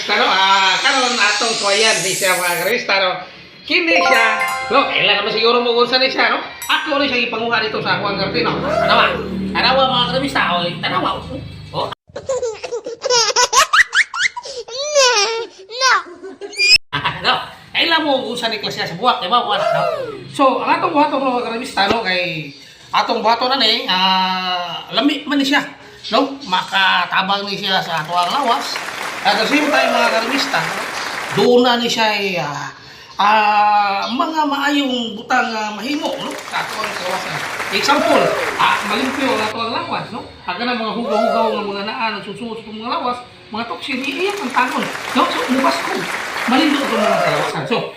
Karibista, no? Karon atong suwayan ni siya, mga karibista, no? Kini siya, no? Kailan naman siguro mo kung saan ni siya, no? Ako rin siya ipanguha dito sa akong garden, no? Tanawa. Tanawa, mga karibista, o tanawa. Oh, No. No? Kailan mo kung saan ni klase sa buwak, di ba? Wala, no? So, ang atong buhaton, mga karibista, no? Kay atong buhaton na ni, lami man ni siya, no? Makatabang ni siya sa atuang lawas. At the same time, mga karibista, no? Doon na ni siya ay, mga maayong butang mahimo, no? Sa atuang kawasan. Example, malimpyo ang atuang lawas, no? Ang kanang mga hugaw-hugaw nga mga naan, susuot sa mga lawas, mga toxin, iiyak ang tangon, no? So, mubasko. Malindo itong mga kalawasan. So,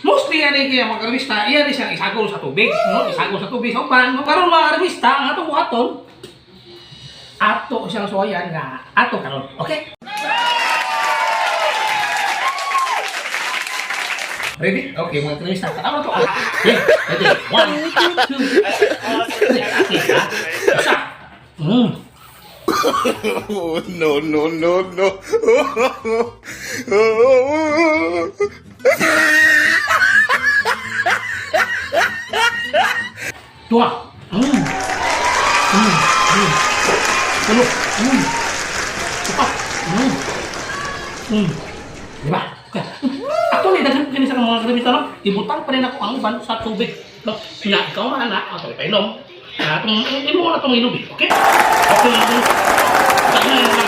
mostly yan ay kaya, mga karibista, iyan ay siyang isagol sa tubig, no? Isagol sa tubig sa uban, no? Karon, mga karibista, ang atong buhaton, ato siyang suwayan nga ato karon. Okay? Ready? Okay, mga karibista, tanawa to. Okay, ready? One, two, three. Okay, ha? Isa. Oh, no, no, no, no. Dua. Tulo. Upat. Di ba? Actually, daghan kini sa mga karibista, no? Ibutang pa rin ako ang uban sa tubig. No? Nga, ikaw man na, ako painom. Atong imo na itong inubi, okay? Okay. Okay.